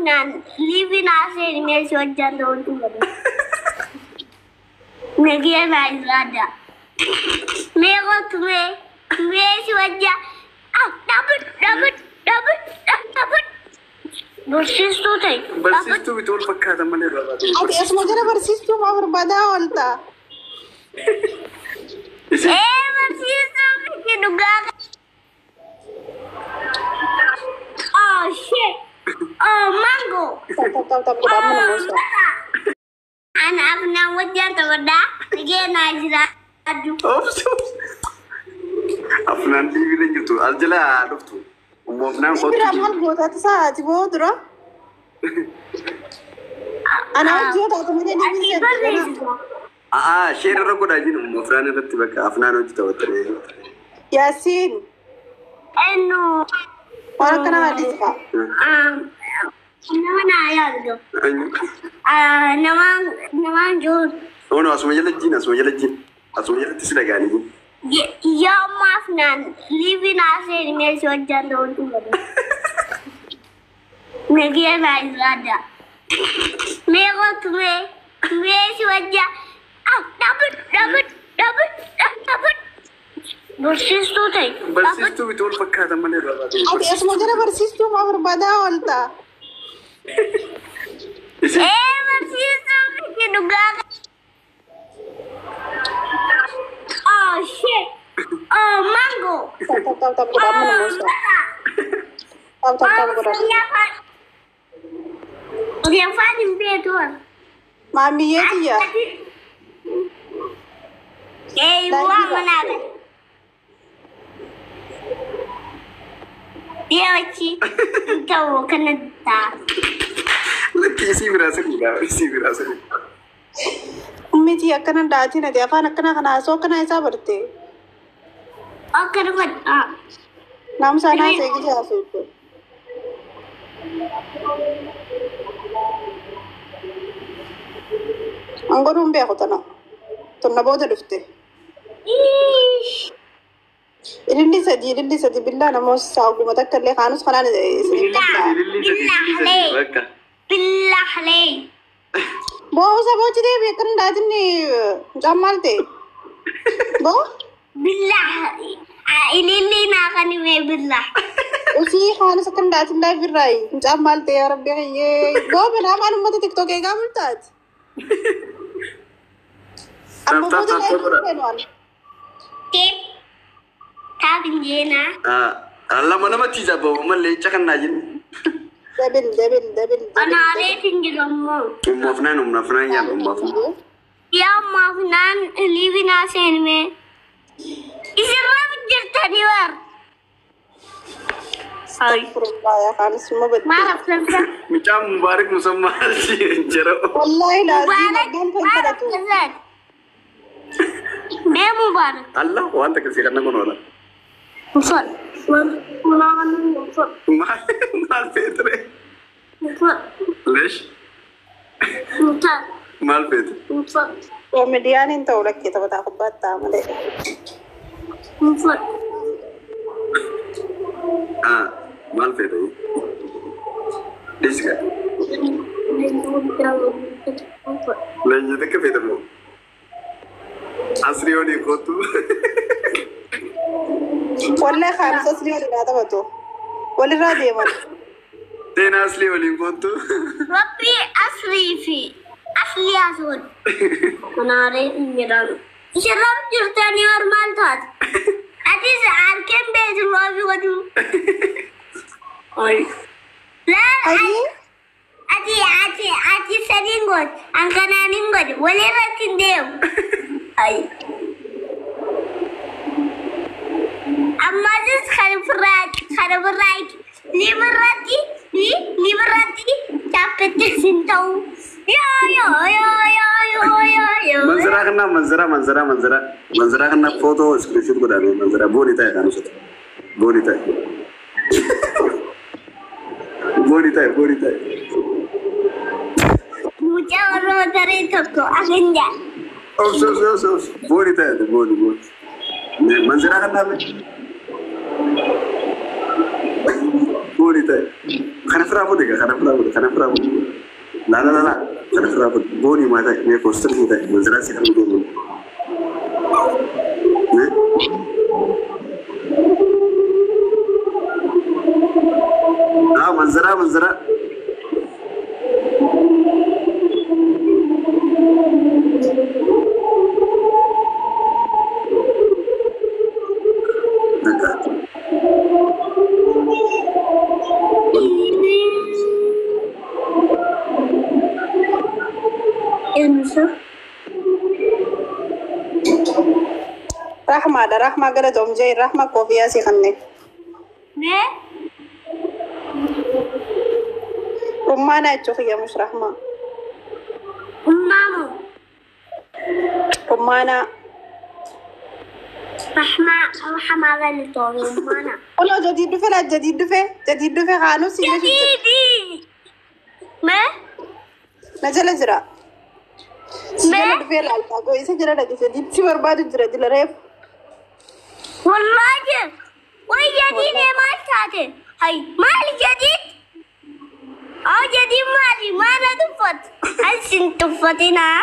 Afnaan liivi naaseen meeshaa hojjan ta'utu godhe. Nagee naa jiraadha. Mee kottu mee meeshaa hojja. Dhaabbat dhaabbat dhaabbat dhaabbat. Barsiistuu ta'e. Barsiistuu miti wal fakkaatan malee irraa baatee. Ati asuma jala barsiistuu maa barbaadaa oolta? Ee barsiistuu miti dhugaa. Oh shit. Oh mango. Tap tap tap tap godhaa amma namoota. Ana Afnaan wajjin taphadhaa. Nagee naa jiraadhu. Obsi obsi. Afnaan dhiibina jirtu as jala dhuftu. Ummu Afnaan Biraa kottu. maal gootaa tasaa ati boo dura? Ana hojii yoo taatu malee Ati ni barreessita. A'aa sheer irra godhaa jiru Ummu Afnaan irratti bakka Afnaan hojii taphattee. Yaasiin Eenyu waan akkana haadhisaa. Nama naa yaaddu. Nama namaan jiru. Ono asuma jala jiin asuma jala jiin asuma jalatti si dhagaanii jiin. Yaa Ummu Afnaan liivi naaseen meeshaa hojjan ta'utu godhe. Nagee naa jiraadha. Mee kottu mee meeshaa hojja. Dhaabbat dhaabbat dhaabbat dhaabbat. Barsiistuu ta'e. Barsiistuu miti wal fakkaatan malee irraa baatee. Ati asuma jala barsiistuu maa barbaadaa oolta? Ee barsiistuu miti dhugaa. Oh shit. Oh mango. Tap tap tap tap godhaa amma namoota. Tap tap tap godhaa. Afaan hin beeku. Maamiyyee tiyya. Ee waa manaa kan. Dhiyachi ta'u kana ta'a. Lakki isii biraa sadiidha isii biraa sadiidha. Ummiti akkana daatiin ati afaan akkana kana haasoo akkana isaa barte. Akkana godha. Naamusa naa seegite haasoo. An godhuun beeku tana. Tonna booda dhufte. Ililli sadii ililli sadii billaa namoota saaguma takka illee kaanus kanaan isin qabda. Ililli sadii ililli sadii bakka. Billah lee. Boo usa boochi deebi akkana daatiin mucaan maal ta'e? Boo Billah. Ililli naa kan himee billah. Usii kaanus akkana daatiin laaf irraayi. Mucaan maal ta'e yaa rabbi hayyee. Boo banaa afaan uummata tiktook eegaa bultaati. Amma Tap tap booda tap laayif godha. seenuwan. Teep. Taap injeenaa. Lama namatti ija bahu malee caqannaa jennu. Dabil dabil dabil dabil. Onaalee hin ammoo. Ummu Afnaan Ummu Afnaan yaala Ummu Afnaan. Yaa Ummu Afnaan liivi naa seenime. Isin raf jirtanii war. Astaghfirullah yaa kaanis immoo badde. Maal haftansa? Mucaan Mubaarak Musammaa jira. Wallaahi laazim Mubaarak abbaan kan maal kadhatu. haftansaati? Mee Mubaarak. Allah waan takka si kana kun oola. Musol. Musol. Maal maal feetre? Musol. Leesh Musol. maal feete? Musol. Koomediyaan hin ta'u lakkee taphataa kubbaa ta'a malee. Musol. Maal feete? Dhiisi gaa. Leenji takka feete moo? Asrii olii kootu. Wallaahi kaanis asli walirraa taphatu. Walirraa deeman. Seenaa aslii waliin kootu. Rabbi asrii fi aslii asuun. Kanaaree hin jedhamu. Isin raf jirtanii war maal taate? Atis harkeen beeku loofi godhu. Laal Hayyee ati ati ati sadiin godhu an kanaan hin godhu walirratti hin deemu. Ammasis kan ofirraa kan ofirraa limirratti limirratti chaappetti hin ta'u. Yoo yoo yoo yoo yoo yoo yoo. Manzaraa kanaa manzaraa manzaraa manzaraa manzaraa kanaa footoo iskiriishiit godhame manzaraa booni ta'e kan uffatu booni ta'e booni ta'e booni ta'e. Mucaa Oromoo taree tokko akan jaa. Obsi obsi obsi obsi booni ta'e booni booni. Manzaraa kanaa booni ta'e kana Kana firaa fuudhe, kana firaa fuudhe, kana firaa fuudhe. Laa laa laa, kana firaa fuudhe. Booni maa ta'e mee poster si ta'e manziraa si kan deemu. Mee? Ah, manziraa manziraa. Nagaa. Eenyusa? Rahmaadha, Rahmaa galatoom jee, Rahma koofiyaa si kanne. Mee? Rummaana jechuu kiyya mush Rahmaa. Ummaamu. Rummaanaa. Rahmaa Rahmaa galatoomii ummaana. Kunoo jadiid dhufe laa, jadiid dhufe, jadiid dhufe, kaanus si jechuudha. Jadiidi. Mee? Na jala jira. Si jala Mee? dhufee laaltaa goo isa jala dhaqe, jadiid si barbaadu jira jila reefu. Wallaahi. Way jadiid maal taate? Hay maali jadiid? Oh, jadiid maali? Maana tuffat? Asin tuffatinaa.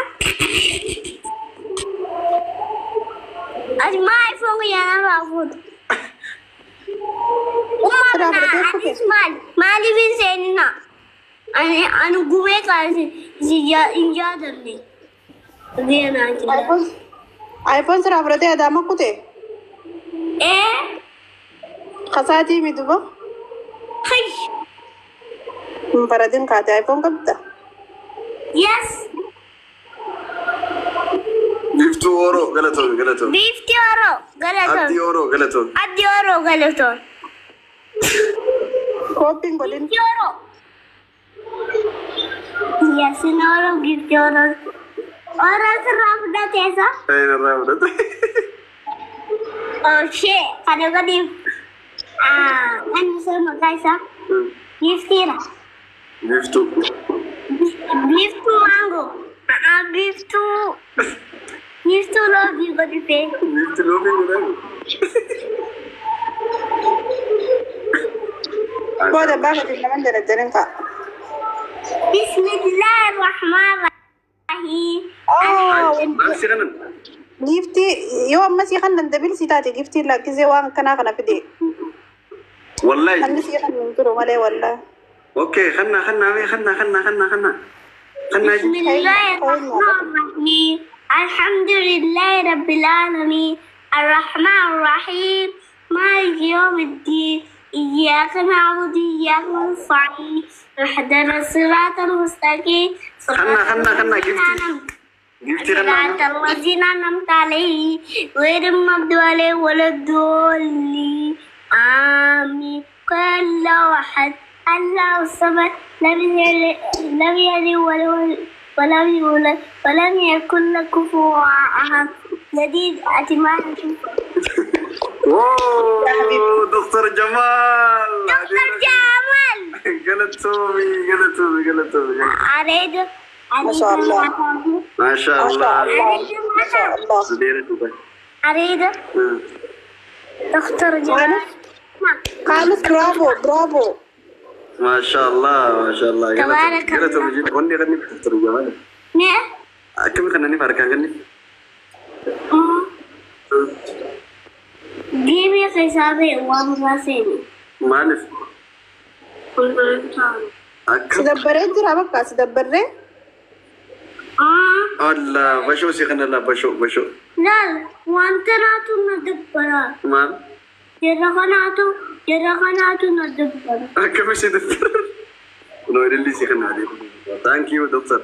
As maa iPhone yana fuudhu. Umma Sirraa fudhatee kufe. atis maali? Maaliif hin seenina? Ani ani gubee kaase hin yaadanne. Geenaa jira. iPhone iPhone sirraa fudhatee adaama kute. Ee? Kasaatii miti ba. Hay. Hin baradin kaate iPhone qabda. Yes. Biiftuu Oroo galatoomi, galatoomi. Biifti Oroo galatoon. Abdii Oroo galatoomi. Abdii Oroo galatoon. Kooppiin godhin. Giifti Oroo. Yasin Oroo, giifti Oroo. Oroo sirraa fudhateessa. Kan irraa fudhate. Oh shit. Kana godhiif. Ah, inni sun maqaa isaa giiftiidha. Biiftuu. Biiftuu maangoo. Ah, biiftuu. Biiftuu loobii godhifee. Biiftuu loobii godhame. Booda baafatiin naman jarajjarin fa'a. Bismillaahi rahmaan rahiim. Maal si kanan? Giiftii yoo ammasii kan dandabil si taate giiftiin lakkisee waan akkanaa kana fide. Wallahi. Namni sii kan hin jiru malee wallaahi. Okay, kanna kanna mee kanna kanna kanna kanna. Kanna. Bismillaahi rahmaan rahiim. Alhamdulillahi rabbil aalamiin. الرحمن الرحيم. مالك يوم الدين. إياك نعبد إياك نستعين. اهدنا الصراط المستقيم. خلنا خلنا خلنا giiftii. Giiftii kanna. صراط الذين أنعمت عليهم غير المغضوب عليهم ولا الضالين. آمين. قل الله أحد الله الصمد لم يلد لم يلد ولم يولد ولم يكن له كفوا أحد. جديد أتمان. Wow, Dr. Jamal. دكتور جمال. Galatoomi, galatoomi, galatoomi. أريد ما شاء الله. ما شاء الله. ما شاء الله. أريد دكتور جمال. خالص، برافو برافو. ما شاء الله، ما شاء الله. تبارك الله. Galatoomi, wanni ganni Dr. Jamal. Ne? Akkami kannaniif harkaan ganni? Deemee keessaa ba'e waan biraa seene. Maaliif? Si Akkam? Dabbaree jira bakka si dabbarree. Allah, bashoo si kanalla, bashoo bashoo. Laal, wanta naatu na dabbara. Maal? Jara kanaatu, jara kanaatu na dabbara. Akkami si dabbara? Kunoo ililli si kana adeemu. Thank you, doctor.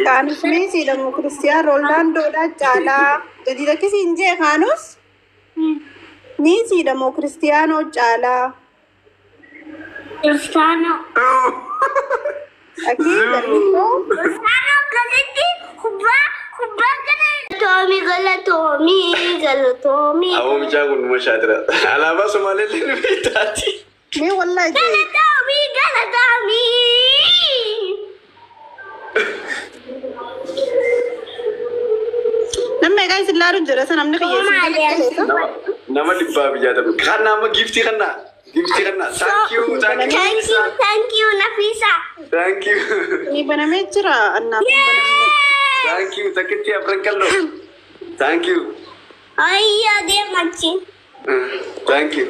Kaanus Meesiidha moo Kiristiyaan Roonaandoodha caalaa? Jadiida kisiin jee kaanus Meesiidha moo Kiristiyaanoo caalaa? Kiristaanoo. Akii garuu. Kiristaanoo akkasitti kubbaa kubbaa kana. Galatoomii, galatoomii, galatoomii. Awwa, mucaa kun numa shaatira. Alaabaa Somaalee illee ni beektaati. Mee wallahi jee. Galatoomii, galatoomii. Namni egaa isin laaluun jira isa namni Somaaliyaa. kiyyeessu. Nama 160. Kan nama giiftii kanna. Giftii kanna. Thank you, thank you. Thank you, thank you, Nafisa. Thank you. Ni banamee jira annaaf hin banamne. Thank you. Takkitti afran kalloo. Thank you. Ayya deemachi. Thank you.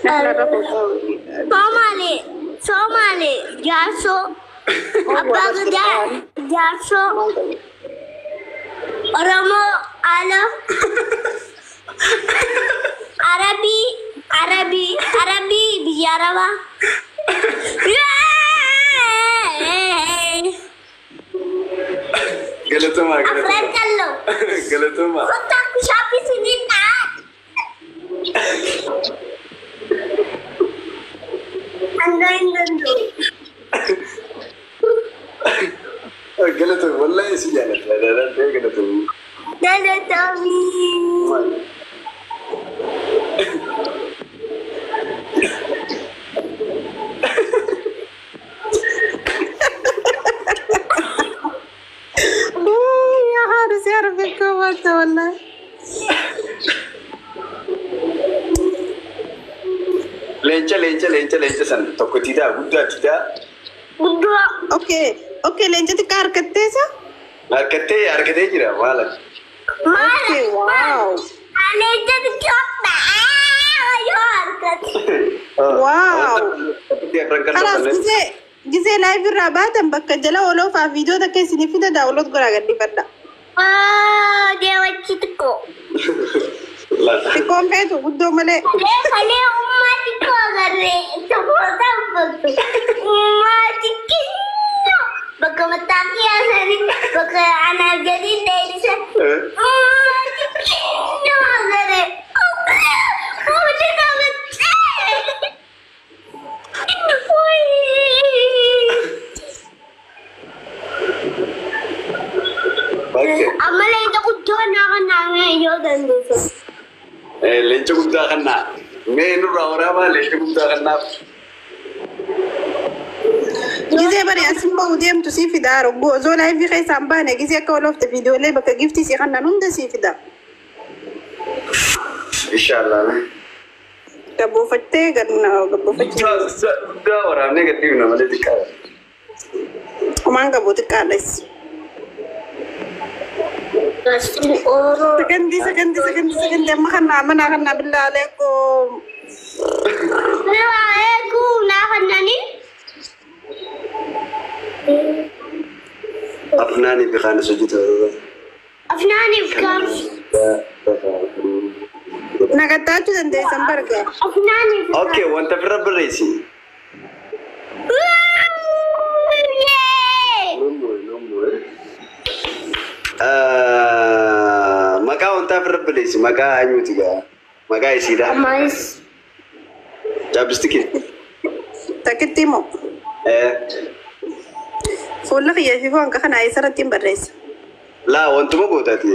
Narra fuudhaa. Somali, Somali, Jaarsoo, Abbaa Gadaa, Jaarsoo, Oromoo, Ala, Arabii, Arabii, Arabii, biyya Arabaa. Yee! Galatoomaa, Afran galatoomaa. kalloo. Galatoomaa. Kottaa kushaappii siniin dhaa. Hanga hin danda'u. Galatoomaa. Wallahi si jaalladha. Galatoomaa. Galatoomii. Yaa haadha si arbe koobaata wallahi. Leenca, leenca, leenca, leenca san tokko tiidaa guddaa tiidaa. Guddoo. Okay, leenca xiqqaa harkatteessa? Harkattee harkatee jira maala. Maal? Okay, wow. Leenca xiqqoo yoo harkate. Wow. Takkitti afran kalloo Kalaas kanneen. gisee gisee live irraa baatan bakka jala oloofaa viidiyoo takka isinii fida download godhaa gadhiifadha. Deemachi xiqqoo. Xiqqoon feetu guddoo malee. Kalee kalee ummaa xiqqoo agarree tokko tabbatu. Ummaa xiqqoo bakka mattaaqii haasanii bakka anaaf jedhii deebise. Ummaa xiqqoo agarree. Hojii qabattee. Bakke. Amma leenca guddoo naa kan yoo dandeesse. Leenca guddaa kannaa. Mee nurraa waraabaa leenca guddaa kannaaf. Gisee bari asin bahu deemtu sii fida roggoo osoo live keessaa hin baane gisee akka oloofte viidiyoolee bakka giftii sii kannan hunda sii fida. Inshallah. Gabbuufattee ganna gabbuufachuu. Guddaa waraabnee gadhiifna malee xiqqaadha. Homaan qabu xiqqaadhas. Sakandii sakandii sakandii sakandii amma kana mana kana billaa aleekum. Eeguu naa kannanii. Afnaanii fi kaanis hojjetu. Afnaaniif kaams. Nagattaachuu dandeessan barga. Afnaaniif. Okay, wanta firra barreessi. Yee! Maqaa wantaa firra barreessi. Maqaa eenyuti gaa? Maqaa isiidha. Ammas. Chapstickii. Takkitti moo fuula kiyya fi foon kana eessarratti hin barreessa. Laa wantuma gootaati.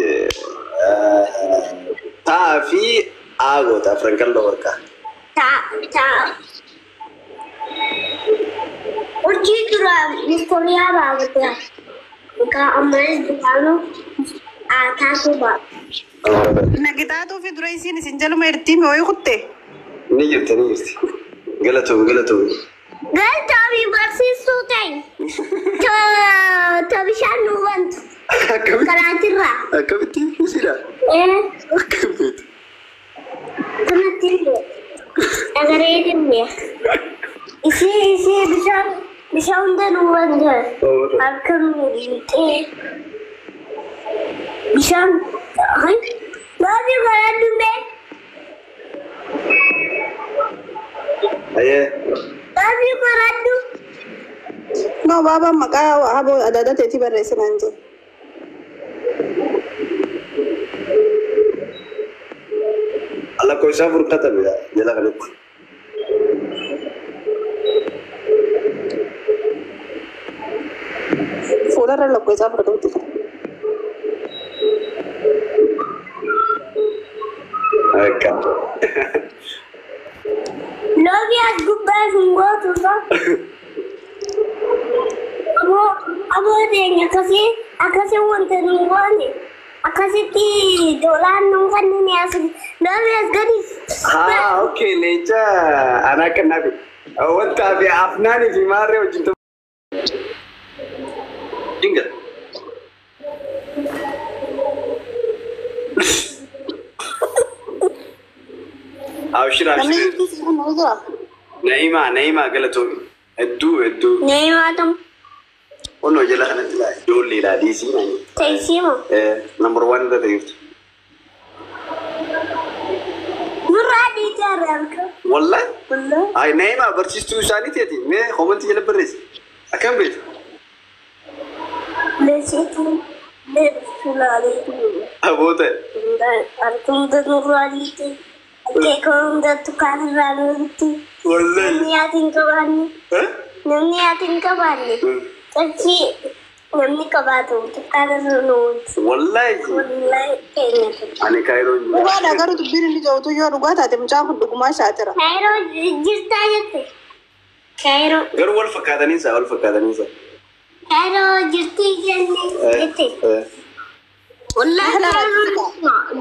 Taa fi aa goota afran kalloo warqaa. Ta ta. Urjii dura Ministooriyaa baafate. Maqaa ammas duraanuu taatee ba'a. Nagitaatuu fi dura isiin isin jaluma ertii mi wayii kutte. Ni jirti, ni jirti. Galatoom, galatoom. Galtoomi barsiistuu ta'e. Ta bishaan nu bantu. Akkamitti? Karaatirraa. Akkamitti? Isiidha? Ee. Akkamitti? Kanatti illee. Agaree illee. Ishee ishee bishaan bishaan hunda nu bantu. Harka nu dhiqee. Bishaan. Baafii karaa dumbee. Ayyee. Baafii karaa dum. No baabaan maqaa haboo adda teetii barreessinaan jiru. Lakkoofsa afur katabedha jala kanatti. Fuularra lakkoofsa afur qabdi. Akka. Loobii as gubbaa hin gootu fa. Aboo aboo teenya akkasii akkasii wanta nu goone akkasitti dolaan nu kanneen as loobii as gadis. Haa, okay, leenca anaa kennaafi. Wanta fi afnaanii fi maarree wajjin ta'u. Jinga. Abshir Namni abshir. giftii si kennu ni jira. Na'imaa Na'imaa galatoomi. Hedduu hedduu. Neematum Onnoo jala kanatti laa ijoollee laa dhiisii naan. teessuma. Number one irra ta'eertu. Nurraa dhiigaa arga. Wallahi. Wallahi. Ay Na'imaa barsiistuu isaanii teeti. Mee komantii jala barreessi. Akkam beektu? Leesitu leesulaalee. Aboota. Harka nurraa dhiite. Akeeka hundattu kan irraa nuti. Wallahi. Namni yaati hin qabaanne. Namni yaati hin qabaanne. Qarshii namni qabaatu tukkaan irra nuti. Wallahi. Wallahi keenya ture. Ani kaayiroo hin jiru. Dhugaadha garuu dubbiin inni jiru yoo dhugaa taate mucaan kun dhugumaa shaatira. Kaayiroo jirtaa jette. Kaayiroo. Garuu wal fakkaataniinsa wal fakkaataniinsa. Kaayiroo jirtii jenne jette. Wallahi kaayiroo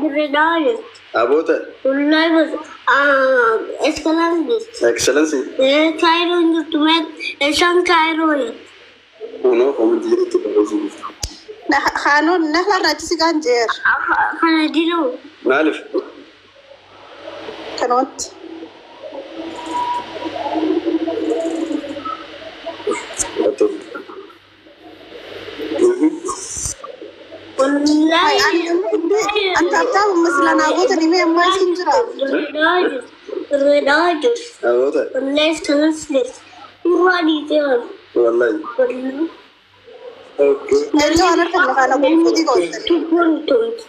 dirree jirti. Aboota. Wallahi bas eskalaas jirti. Excellency. Kaayiroo jirtu mee isaan kaayiroo jirti. Kunoo komantii jalatti barreessuu jirtu. Haanoon nahla irraa kan jeer Kana diruu. Maaliif? kanumatti. Wallahi. Anta abtaabu masla naa goota dhimee ammaa isin jira. Dirree jirti. Aboota. Wallahi eskalaas jirti. Nurraa dhiitee Wallahi. Wallahi. Okay. Leenca waan harka kana gonfuutii goote. Tubboon tumti.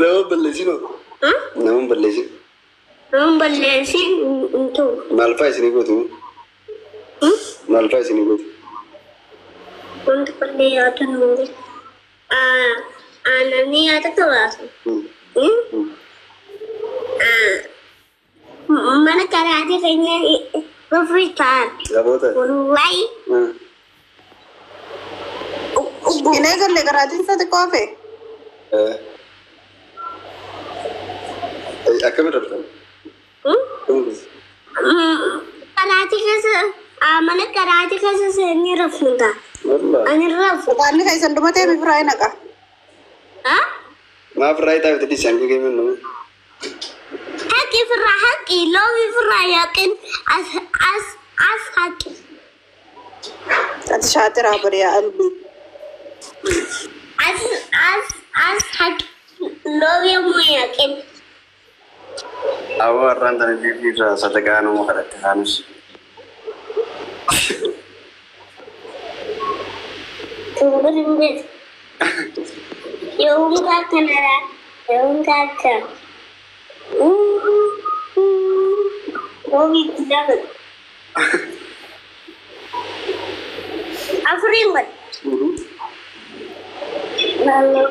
Nama balleessinoo? Nama balleessin. Nama balleessin hin ta'u. Maal fa'aa isinii gootu? Maal fa'aa isinii gootu? Wanti qallee nyaata nu Namni nyaata qabaasu. Mana karaatii keenya ofii ta'an. Aboota. Wallahi. Hin eegalle garaatiin isa xiqqoo hafe. Akkamitti raftan? Karaatii keessa mana karaatii keessa seenii rafnu ta'a. Wallahi. Ani rafu. Qaanni keessan dhumatee bifiraa hin haqa. Maaf irraa taa'e dhiisii hanga geemin nama. Haqi firraa haqi loomi firraa yaqin as as as haqi. Ati shaatiraa bariyaa albii. As as as haqi loomi mu yaqin. Awwa warraan tana liifii irraa sadaqaa nama kadhatte kaanus. Tunggu tunggu. Yung kakana yung kaka. Loomi dapat. Afrin mat. Lalu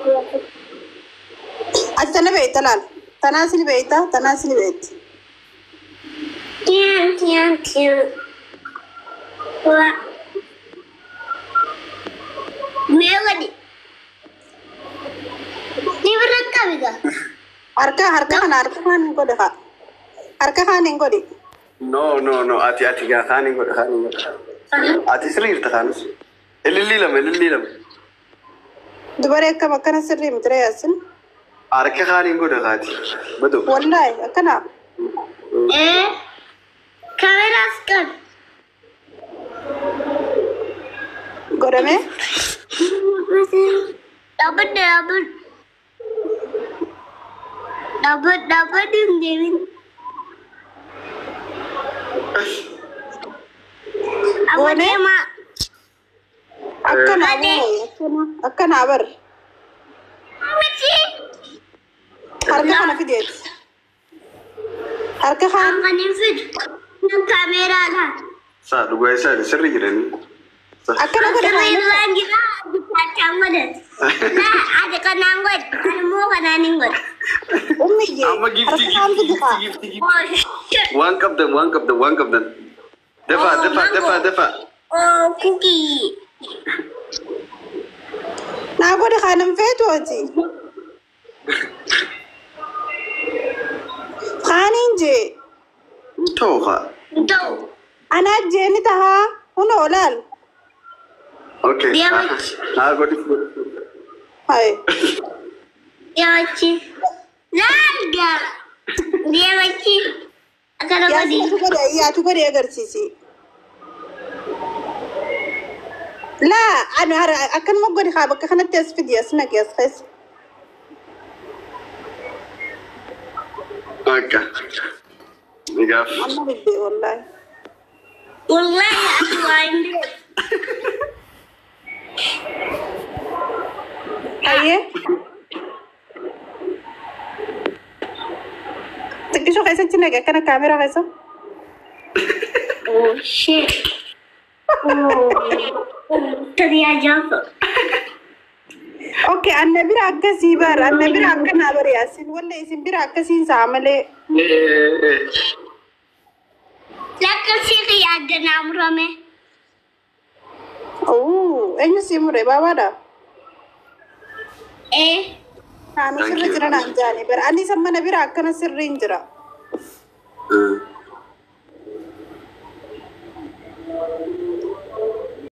Ati tana beekta laal. Tanaa sini beekta tanaa sini beekti. Tian tian tian. Wah. Melody. Ni berangkat ga? Harka harka kana harka kaan hin godhe haa. Harka kaan hin godhi. No no no ati ati gaa kaan hin godhe kaan hin godhe. Ati sirrii jirta kaanus. Ilillii lama ilillii lama. Dubaree akkam akkana sirrii miti ree yaasin. Harka kaan hin godhe kaati. Badu. Wallaahi akkana. Kamera skan. Godhamee. Dapat dapat. Dapat dapat hin deemin. Amma Goonee? deemaa. Akkana Adee. akkana bar. Miti. Harka kana fideeti. Harka kaan Kan hin fidu. Nan kaameeraadha. Saa dhugaa isaati sirrii jiranii. Akkana godhe Sirrii kaan. irraan jira. Gitaachaan godhate. Naa ati kanaan godhe. Ani immoo kanaan hin godhe. Ummiyyee Amma giftii harka kaan giftii fidi haa. giftii giftii. Waan qabdan waan qabdan waan qabdan. Dafaa dafaa dafaa dafaa. Oh, cookie. Naa godhe kaan hin feetu hojii. Kaaniin jee. Ta'u haa. Ta'u. Anaa jee ni tahaa. Huna olaal. Okay. Deemachi. Haa godhi. Hai. Deemachi. Laal gaa. Deemachi. Akkana godhi. Yaatu godhe yaatu godhe agarsiisi. Laa anu hara akkanuma godhi haa bakka kanatti as fidi as naqi as keessa. Akka. Gaaf. Amma fidde wallaahi. Wallaahi ati waa hin beeku. Hayyee. Xiqqishoo keessatti naqi akkana kaameraa keessa. Oh shit. Oh. Tadi ajaa'iba. Okay, anna bira akkasii bara anna bira akkanaa bara yaasin walla isin bira akkasiin sa'a malee. Lakkoofsi kiyya addanaa murame. Oo, eenyu sii mure baabaadha? Ee. Naannoo Thank sirra you. jira naan jaane bara ani san mana bira akkana sirriin jira.